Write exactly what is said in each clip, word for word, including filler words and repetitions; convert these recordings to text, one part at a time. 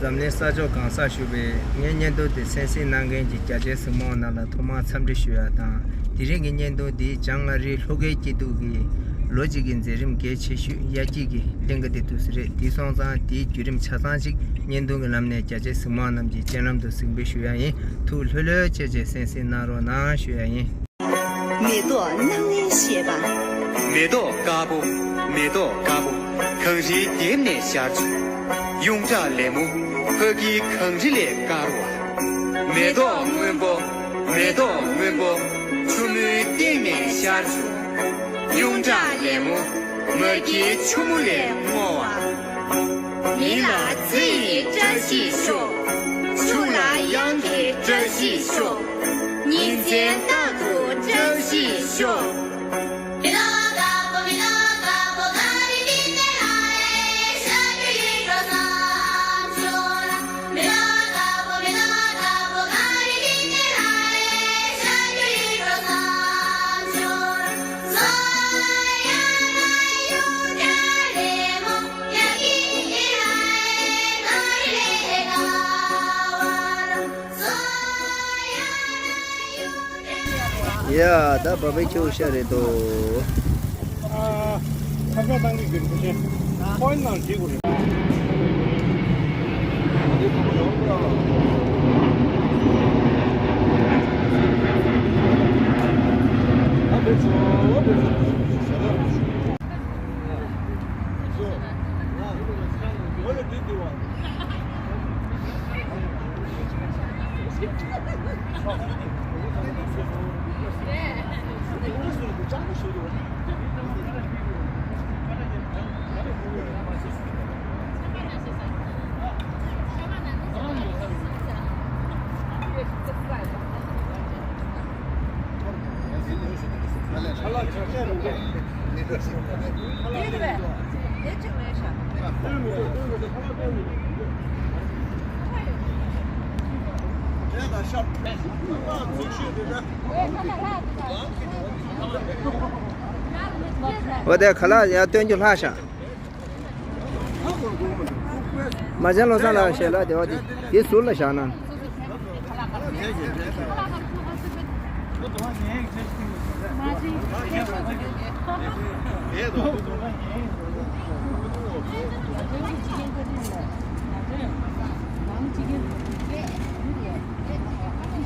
འཛམ་གླིང་ས་ཕྱོགས་གང་སར་བཞུགས་པའི་ངའི་བརྙན་ཐུང་དེ་གསན་གཟིགས་གནང་མཁན་གྱི་རྒྱ་ཆེའི་གཟིགས་མོ་རྣམས་ལ་ཐོག་མར་འཚམས་འདྲི་ཞུ་ཡ་དང་། དེ་རིང་གི་བརྙན་ཐུང་འདི་བྱང་ཨ་རིའི་ལྷོ་ཁའི་སྐྱིད་སྡུག་གི་ལོ་གཅིག་གི་མཛད་རིམ་གལ་ཆེ་ཤོས་དབྱར་སྐྱིད་ཀྱི་གླིང་ག་དེ་དུས་སུ་རེད། དེ་སོང་ཙང་དེའི་བརྒྱུད་རིམ་ཆ་ཚང་ཅིག་བརྙན་ཐུང་གི་ལམ་ནས་རྒྱ་ཆེའི་གཟིགས་མོ་རྣམས་ཀྱི་སྤྱན་ལམ་དུ་གཟིགས་འབུལ་ཞུ་ཡ་ཡིན། ཐུགས་ལྷོད་ལྷོད་བྱས་བྱས་གསན་གཟིགས་གནང་རོགས་གནང་ཞུ་ཡ་ཡིན། མེ་ཏོག་སྣང་བའི་བཞད་པ། མེ་ཏོག་དཀར་པོ། མེ་ཏོག་དཀར་པོ། གངས་རིའི་ལྡེབས་ནས་ཤར་བྱུང་། ཡོངས་གྲགས་ལེབ་མོ། ཕ་གིའི་གངས་རི་ལས་དཀར་བ། མེ་ཏོག་སྔོན་པོ། མེ་ཏོག་སྔོན་པོ། ཆུ་མོའི་སྟེང་ནས་ཤར་བྱུང་། ཡོངས་གྲགས་ལེབ་མོ། མ་གིའི་ཆུ་མོ་ལས་སྔོ་བ། མི་ལ་ཚེ་ཡི་བཀྲ་ཤིས་ཤོག། ཆུ་ལ་གཡང་གི་བཀྲ་ཤིས་ཤོག། ཉིན་མཚན་རྟག་ཏུ་བཀྲ་ཤིས་ཤོག། ཡ། ད་བ་བའི་ཁྱེའུ་ཤ་རེད་དོ། ཨ། ཁ་ཤ་བཏང་གི་གི་རེད་ཤེ། ཁོའི་ནང་བྲིས་དགོས་རེད། འོ་དེ་ཁ་ལག་ཡར་སྟོན་རྒྱུ་ལྷག་ཤག་མ་བྱན་བློ་བཟང་ལགས་ཞལ་ལག་དེ་བ་དེ་དེ་ཟུར་ལ་བཞག་ན།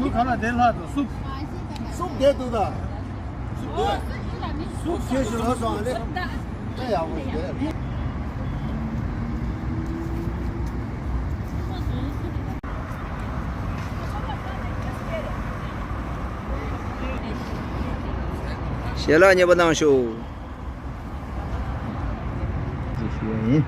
སུ་ག་ལ་དེ་ལྷག་ཏུ་སུ། སུ་བསྡད་འདུག་ད། སུ་བསྡད། སུ་ཁྱེད་ཞུ་ལོ་སོང་ཨ་ནི། ཨེ་ཡག་པོ་ཞིག་རེད། ཞལ་ལག་མཉེས་པོ་གནང་ཤོག་ཞུ་ཡ་ཡིན།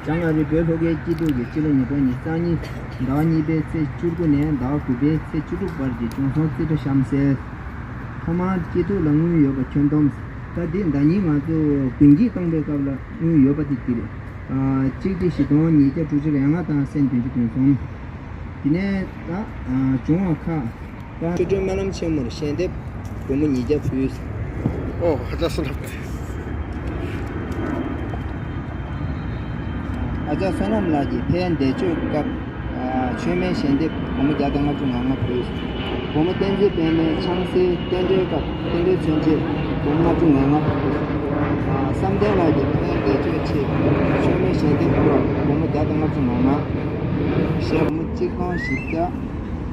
བྱང་ཨ་རི་བོད་ལྷོ་ཁའི་སྐྱིད་སྡུག་གི་སྤྱི་ལོ་ཉིས་སྟོང་ཉི་ཤུ་རྩ་གཉིས་ཟླ་བ་གཉིས་པའི་ཚེས་བཅུ་དགུ་ནས་ཟླ་བ་དགུ་པའི་ཚེས་བཅུ་དྲུག་བར་གྱི་སྐྱོང་སོང་རྩིས་ཁྲ་གཤམ་གསལ། ཐོག་མར་སྐྱིད་སྡུག་ལ་དངུལ་ཡོད་པ་ཁྱོན་བསྡོམས། ད་འདི་ཟླ་ཉིན་ང་ཚོ་དགུན་སྐྱིད་བཏང་པའི་སྐབས་ལ་དངུལ་ཡོད་པ་དེ་འདི་རེད། ཨ། གཅིག་ཁྲི་བཞི་སྟོང་ཉིས་བརྒྱ་དྲུག་ཅུ་རེ་ལྔ་དང་སེན་བདུན་ཅུ་དོན་གསུམ། དེ་ནས་ད་ཨ་བྱུང་བ་ཁག་ད་ཆོ་འཕྲུལ་སྨོན་ལམ་ཆེན་མོར་ཞལ་འདེབས་སྒོར་མོ་ཉིས་བརྒྱ་ཕུལ། ཨོ་ཧ་ཅང་བསོད་ནམས། ཨ་ཅག་བསོད་ནམས་ལགས་ཀྱིས་ཕའི་འདས་མཆོད་སྐབས་ཨ་མཆོད་མེའི་ཞལ་འདེབས་སྒོར་མོ་བརྒྱ་དང་ལྔ་བཅུ་ང་ལྔ་ཕུལ། བུ་མོ་བསྟན་འཛིན་པད་མའི་ཆང་སའི་རྟེན་འབྲེལ་སྐབས་རྟེན་འབྲེལ་མཚོན་ཆེད་སྒོར་མོ་ལྔ་བཅུ་ང་ལྔ། བསམ་གཏན་ལགས་ཀྱིས་ཕའི་འདས་མཆོད་ཆེད་མཆོད་མེ་ཞལ་འདེབས་སྐོར་སྒོར་མོ་བརྒྱ་དང་ལྔ་བཅུ་ང་ལྔ། ཞལ་སྒོར་མོ་གཅིག་སྟོང་བཞི་བརྒྱ།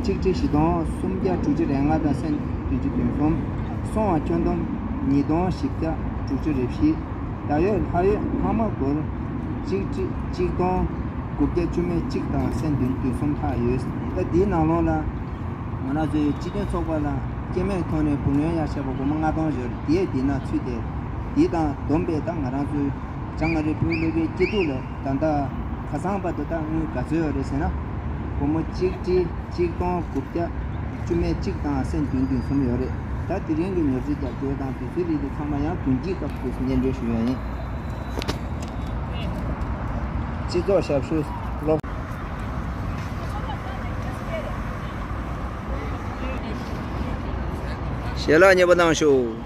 གཅིག་ཁྲི་བཞི་སྟོང་སུམ་བརྒྱ་དྲུག་ཅུ་རེ་ལྔ་དང་སེན་བདུན་ཅུ་དོན་གསུམ། སོང་བ་ཁྱོན་བསྡོམས་ཉིས་སྟོང་བཞི་བརྒྱ་དྲུག་ཅུ་རེ་བཞི། ད་ཡོད་ལྷག་ཡོད་ལྷག་མ་སྒོར་གཅིག་ཁྲི་གཅིག་སྟོང་དགུ་བརྒྱ་བཅུ་མེད་གཅིག་དང་སེན་བདུན་དོན་གསུམ་ལྷག་ཡོད། ད་འདིའི་ནང་ལོགས་ལ། ང་རང་ཚོའི་སྤྱི་མཐུན་ཚོགས་པ་ལ་སྐྱེ་དམན་ཐོག་ནས་བུ་ལོན་ཡར་བཞག་པ་སྒོར་མོ་ལྔ་སྟོང་ཡོད་རེད། དེའི་དེ་ན་ཚུད་དེ། དེ་དང་བསྡོམས་པས་ད་ང་རང་ཚོའི་བྱང་ཨ་རི་བོད་ལྷོ་ཁའི་སྐྱིད་སྡུག་ལ་ད་ལྟ་ཁ་སང་བར་དུ་ད་དངུལ་ག་ཚོད་ཡོད་རེད་ཟེར་ན། སྒོར་མོ་གཅིག་ཁྲི་གཅིག་སྟོང་དགུ་བརྒྱ་བཅུ་མེད་གཅིག་དང་སེན་བདུན་དོན་གསུམ་ཡོད་རེད། ད་དེ་རིང་གི་ཉོ་སྒྲིག་རྒྱབ་སྐྱོར་དང་དུས་ཚོད་ལས་དེ་ཚང་མ་ཡང་དགུན་སྐྱིད་སྐབས་སུ་སྙན་སྒྲོན་ཞུ་ཡ་ཡིན། སྤྱི་ཚོགས་ཞབས་ཞུ་སློབ། ཞལ་ལག་མཉེས་པོ་གནང་ཤོག